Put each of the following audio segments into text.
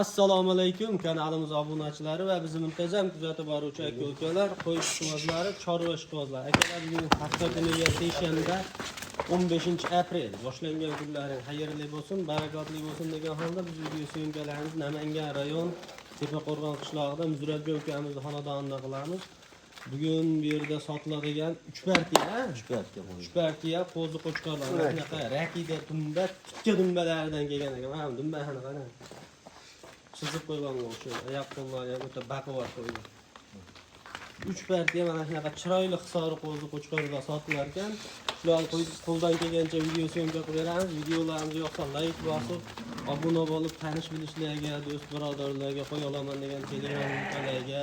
Assalomu alaykum kanalimiz obunachilari va bizni muntazam kuzatib boruvchi aka ukalar, qo'y ishqibozlari, chorva ishqibozlari. Akalar, bugun hafta kuniga seshanba 15 aprel boshlangan kunlaring xayrli bo'lsin, barakotli bo'lsin degan holda biz video syomkalarimizni Namangan rayon Tepaqo'rg'on qishlog'ida Muzratjon ukamizni xonadonida qilamiz. Bugun bu yerda sotiladigan 3 partiya, 3 partiya qo'y. 3 partiya qo'zi qo'chqorlar, shunaqa rakida dumba, tikka dumbalaridan kelgan ekan. Mana dumbani qarang. Chizib qo'yganga o'xshaydi. Oyoq qo'llari ham o'ta baquvvat qo'ygan. 3 partiya mana shunaqa chiroyli hisori qo'zi qo'chqorlar sotilar ekan. Shularni qo'ldan kelgancha video syomka qilib beramiz. Videolarimiz yoqsa like bosib, obuna bo'lib, tanish bilishlarga, do'st birodarlarga qo'ya olaman degan Telegram gruppalarga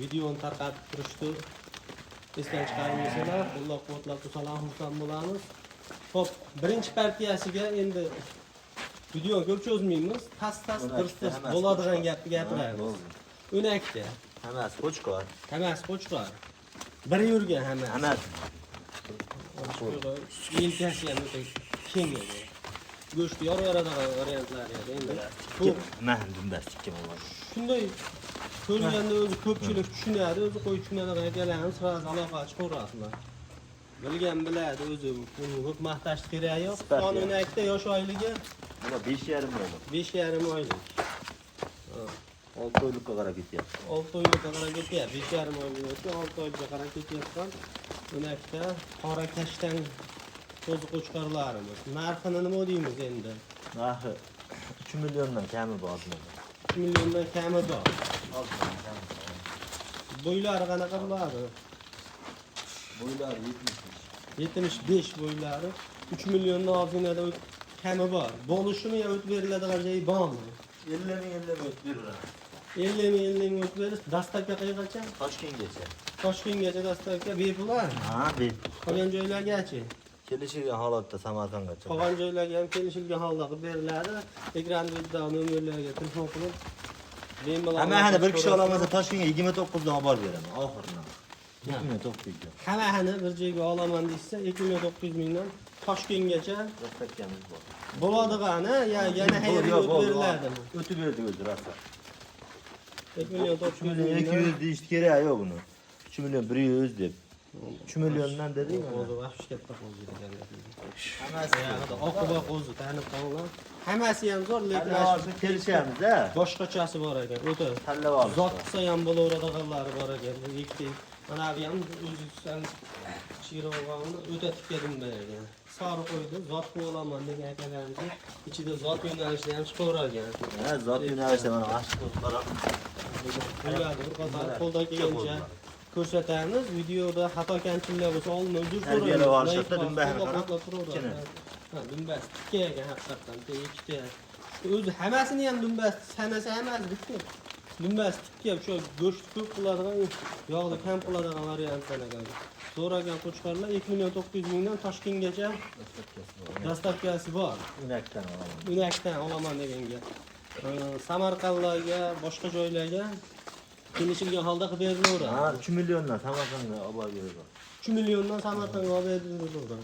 videoni tarqatib turishni esdan chiqarmaysizlar. Qo'llab-quvvatlab tursalar xursand bo'lamiz. Xo'p, birinchi partiyasiga endi videoni ko'p cho'zmaymiz. Tas-tas, dirs-dirs Hammasi bo'ladigan qo'chqor. gapni gapiramiz. Bo'ldi. 12 ta. Hammasi qo'chqor. Hammasi qo'chqor. Bir yurgan hammasi. Hammasi. Yelkasi ham o'ta keng edi. Go'sht yorib yuboradigan variantlari edi endi. Bu Mana dumbasi tikka bo'ladi. shunday ko'rganda o'zi ko'pchilik tushunadi, o'zi qo'y tushunadigan akalarimiz sразу aloqa chiqaverasizlar. Bilgan biladi o'zi, buni ko'p maqtash keragi yo'q. Sifat Son yo'q. 12 ta, yosh oyligi Bular 5,5 bo'ladi. 5,5 oylik. 6 oylikka qarab ketyapti. 6 oyga qarab ketyapti. 5,5 oylik o'tgan, 6 oyga qarab ketayotgan 12 ta qora kashtan qo'zi qo'chqorlarimiz. Narxini nima deymiz endi? Narxi 3 milliondan kami bor bularda. 3 milliondan kami bor. Ozgina kami bor. Bo'ylari qanaqa bo'ladi? Bo'ylari 75. 75 bo'ylari. 3 milliondan ozginada kami bor. Bo'lishimi yo o'tib beriladigan joyi bormi? 50 ming 50 ming o'tib beriladi. 50 ming 50 ming o'tib berish. Доставка qayergacha? Toshkentgacha. Toshkentgacha доставка bepul. Ha? Ha, bepul. Qolgan joylargachi? Kelishilgan holatda Samarqandgacha. Qolgan joylarga ham kelishilgan holda qilib beriladi. Ekran betidagi nomerlarga telefon qilib bemalol. Hammani bir kishi olaman, Toshkentga 29 dan olib borib beraman. Oxirini. 2900 dan. Hammani bir joyga olaman deyishsa 2 million 900 mingdan Toshkentgacha Доставка miz bor. bo'ladigani ya yana qayerga Yo'q, o'tib bo'ldi, beriladimi? O'tib berdik o'zi rosa. 2 million 3 900 million mingdan. 200 deyishdi, kerak yo'q buni. 3 million 100 deb. 3 milliondan dedik mana. Qo'zi вообще katta qo'zi ekan. Hammasi Oyog'ida oqi bor qo'zi, tanib qolgan. Hammasi ham zo'r, lekin Tanlab olsa kelishamiz-a. boshqachasi bor ekan. O'ta Tanlab olish. zot qilsa ham bo'laveradiganlari bor ekan. Bu ikkita mana bu ham o'zi sal chiroqni o'ta tikka dumba ekan. Sori qo'ydi, zot qilib olaman degan akalarimizni ichida zot yo'nalishida ham chiqaverar ekan. Ha, zot yo'nalishda mana ashq qo'zg'alab. Bo'ladi, bir qator qo'ldan kelgancha ko'rsatamiz. Videoda xato kamchiliklar bo'lsa oldin uzr so'raymiz. Tarbiyalab olishadi, Like dumbani bosib, qarab. qo'llab turaveradi. Ichini. Ha, dumbasi tikka ekan haqiqatdan. Bitta, ikkita. O'zi hammasini ham dumbasi sanasa hammasi bitta. Dumbasi tikka, o'sha go'sht ko'p qiladigan, yog'ni kam qiladigan variantdan ekan. So'ragan qo'chqorlar 2 million 900 mingdan Toshkentgacha доставка si bor. Unakdan olaman. Unakdan olaman deganga. Samarqandlarga, boshqa joylarga kelishilgan holda qilib berilaveradi. Ha, 3 milliondan Samarqandga olib borib beraman. 3 milliondan Samarqandga olib berilaveradi.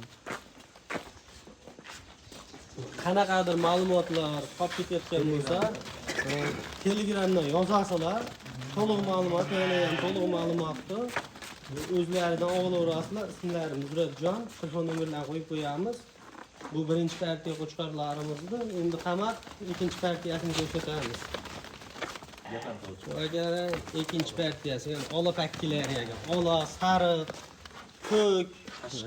Qanaqadir ma'lumotlar qolib ketayotgan bo'lsa, Telegramdan yozasizlar, to'liq ma'lumot, yana ham to'liq ma'lumotni o'zlaridan olaverasizlar. Ismlari Nusratjon, telefon nomerlarini qo'yib qo'yamiz. Bu birinchi partiya qo'chqorlarimizni, endi qamat ikkinchi partiyasini ko'rsatamiz. Bu akalar ikkinchi partiyasi, ya'ni ola pakkilar ekan. Ola, sariq, ko'k,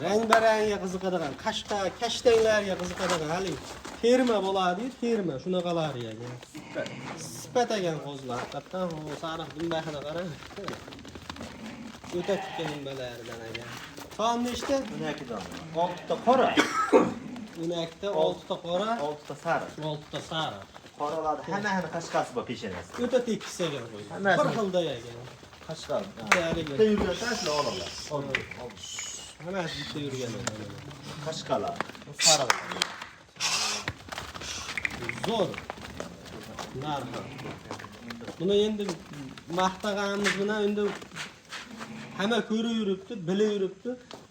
rang-barangga qiziqadigan, qashqa, kashtanglarga qiziqadigan hali terma bo'ladi, terma shunaqalari ekan. Sifat ekan qo'zilar. Haqiqatdan bu sariq dumbasini qarang. O'ta tikka dumbalaridan ekan. Son nechta? 12 dona. 6 ta qora, 12 ta, 6 ta qora, 6 ta sariq. 6 ta sariq. Qoralarni hammasini qashqasi bor peshanasi. O'ta tekis ekan qo'ylar. Hammasi. Bir xilda ekan. Qashqa. Bitta haligi. Bitta yurgan tashla olalar. Oldi. Hammasi bitta yurgan ekan. Qashqalar. Sariq. Zo'r narxi. Buni endi maqtaganimiz bilan endi hamma ko'rib yuribdi, bilib yuribdi.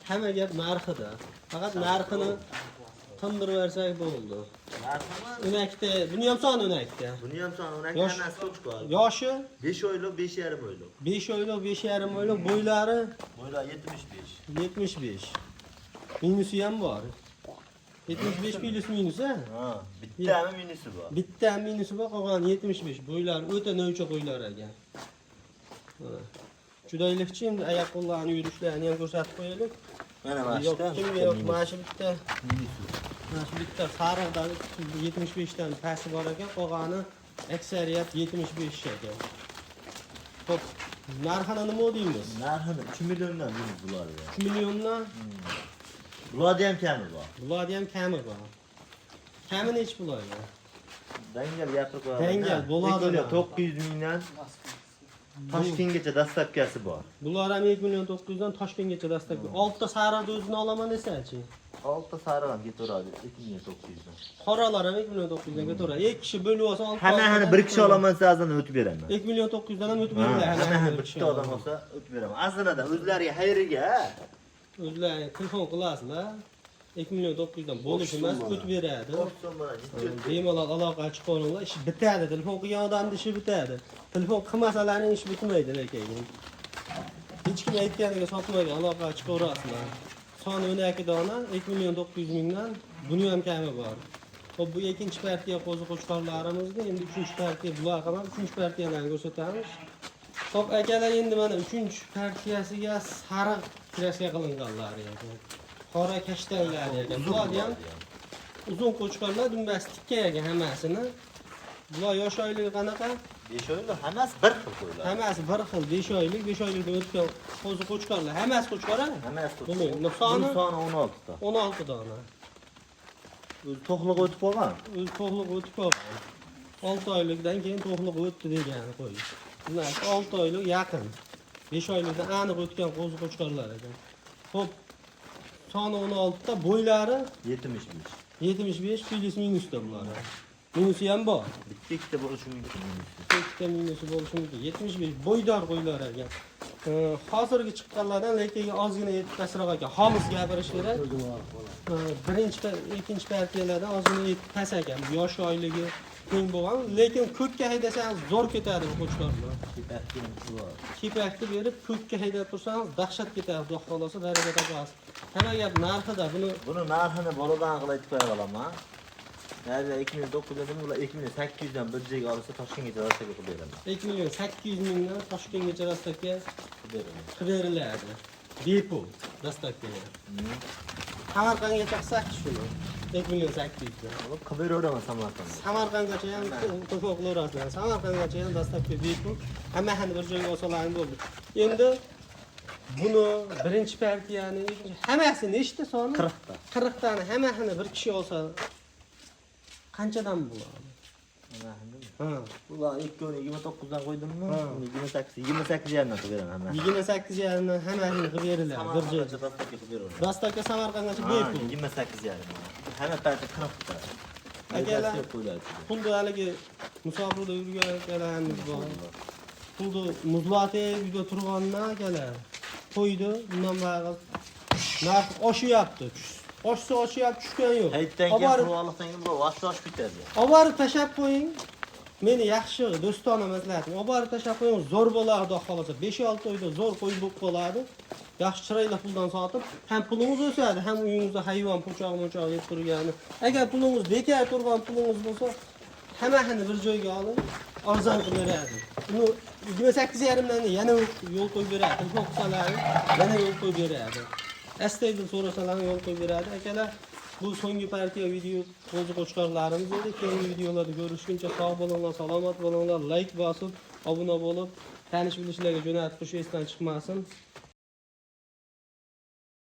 Hamma gap narxida. Faqat narxini tindirib bersak bo'ldi. Narximi? 12 ta. Buni ham soni 12 ta. Buni ham soni 12, hammasi qo'chqor. Yoshi 5 oylik, 5,5 oylik. 5 oylik, 5,5 oylik, bo'ylari Bo'ylari 75. 75. Minusi ham bor. 75 плюс минус, ha? Ha, bittami minusi bor. Bitta minusi bor, qolgani 75. Bo'ylari o'ta novcha qo'ylar ekan. Mana. Judoylikchi endi oyoq qo'llarini yurishlarini ham ko'rsatib qo'yaylik. Mana mana Yo'q, shu kimga yo'q, mana shu bitta minusi. Mana shu bitta sariqdan 75 dan pasti bor ekan, qolgani aksariyat 75 ekan. Xo'p, narxini nima deymiz? Narxini 3 milliondan deymiz bularga. 3 milliondan. Bularda ham kami bor. Bularni ham kami bor. Kami nechi pul ekan? Dangal gapirib qo'yadi. Dangal bo'ladi. 2 million 900 mingdan Toshkentgacha доставка si bor. Bular ham 2 million 900 dan Toshkentgacha доставка. Oltita sariqni o'zini olaman desachi. 6 sariq ham ketaveradi 2 million 900 dan. Qoralar ham 2 million 900 dan ketaveradi. Ikki kishi bo'lib olsa olti. Hammani bir kishi olaman desa azini o'tib beraman. 2 million 900 dan ham o'tib beriladi. Hammani bitta odam olsa o'tib beraman. Aslida o'zlariga xayriga. O'zlari telefon qilasizlar. 2 million 900 dan bo'lish emas, o'tib beradi. Ko'p so'mdan yetkazib. Bemalol aloqa chiqaringlar, ish bitadi. Telefon qilgan odamni ishi bitadi. Telefon qilmasalaring ish bitmaydi lekin. Hech kim aytganiga sotmagan, aloqa chiqaverasizlar. Soni 12 dona, 2 million 900 mingdan, buni ham kami bor. Xo'p, bu ikkinchi partiya qo'zi qo'chqorlarimizni, endi uchinchi partiya bular ham, uchinchi partiyalarni ko'rsatamiz. Xo'p, akalar, endi mana uchinchi partiyasiga sariq краска qilinganlari ekan. Qora kashtanlari ekan. Bular ham uzun qo'chqorlar, dumbasi tikka ekan hammasini. Bular yosh oyligi qanaqa? 5 oylik hammasi bir xil qo'ylar. Hammasi bir xil 5 oylik, 5 oylikdan o'tgan qo'zi qo'chqorlar. Hammasi qo'chqor, ha? Hammasi qo'chqor. Buni soni Buni soni 16 ta. 16 dona. O'zi to'qliq o'tib qolgan. O'zi to'qliq o'tib qolgan. 6 oylikdan keyin to'qliq o'tdi degani qo'y. Bular 6 oylik yaqin. 5 oylikdan aniq o'tgan qo'zi qo'chqorlar ekan. Xo'p, soni 16 ta, bo'ylari 75. 75 плюс минус da bular. Minusi ham bor. Bitta ikkita bo'lishi mumkin minusi. Ikkita minusi bo'lishi mumkin. 75 bo'ydor qo'ylar ekan. Hozirgi chiqqanlardan lekin ozgina yetib pastroq ekan. Xolis gapirish kerak. Birinchi, ikkinchi partiyalardan ozgina yetib past ekan. Yosh oyligi teng bo'lgan, lekin ko'kka haydasangiz zo'r ketadi bu qo'chqorlar. Kepakni berib ko'kka haydab tursangiz dahshat ketadi, xudo xohlasa baraka topasiz. Hamma gap narxida buni. Buni narxini boladan qilib aytib qo'ya olaman. Narxi 2 million 900 dedim, ular 2 million 800 dan bir joyga olsa Toshkentgacha доставка qilib beraman. 2 million 800 mingdan Toshkentgacha доставка Qilib beraman. Qilib beriladi. Bepul доставка. Samarqandgacha qilsak shuni 2 million 800 dan. Olib qilib beraveraman Samarqandga. Samarqandgacha ham telefon qilaverasizlar. Samarqandgacha ham доставка bepul. Hammasini bir joyga olsalaring bo'ldi. Endi buni birinchi partiyani, ikkinchi, hammasi nechta soni? 40 ta. 40 tani hammasini bir kishi olsa qanchadan bo'ladi? Ha. Ular 2 29 dan qo'ydimmi? Ha. 28, 28 yarimdan qilib beraman hammasini. 28 yarimdan hammasini qilib beriladi bir joyda. Samarqandgacha доставка qilib beraman. Доставка Samarqandgacha Ha, bepul. 28 yarim. Hamma parti 40 ta. Akalar, Qo'yiladi. Pulni haligi musofirda yurgan akalarimiz bor. Pulni muzlatib uyda turgandan akalar qo'ydi, bundan buyog'i narx oshyapti. Oshsa oshyapti, tushgani yo'q. Hayitdan keyin Olib borib qurbonlikdan keyin bular vaqti oshib ketadi. olib borib tashlab qo'ying. Meni yaxshi do'stona maslahatim. Olib borib tashlab qo'ying, zo'r bo'ladi xudo xohlasa. 5-6 oyda zo'r qo'y bo'lib qoladi. Yaxshi chiroyli puldan sotib, ham pulingiz o'sadi, ham uyingizda hayvon po'choq-mo'choq yeb turgani. Agar pulingiz bekor turgan pulingiz bo'lsa, hammasini bir joyga olib, arzon qilib beradi. Uni 28 yarimdan yana yo'l qo'yib beradi. Telefon qilsalaring yana yo'l qo'yib beradi. Astoydil so'rasalaring yo'l qo'yib beradi. Akalar, bu so'nggi partiya video qo'zi qo'chqorlarimiz edi. Keyingi videolarda ko'rishguncha sog' bo'linglar, salomat bo'linglar, layk bosib, obuna bo'lib, tanish bilishlarga jo'natib qo'yish esdan chiqmasin.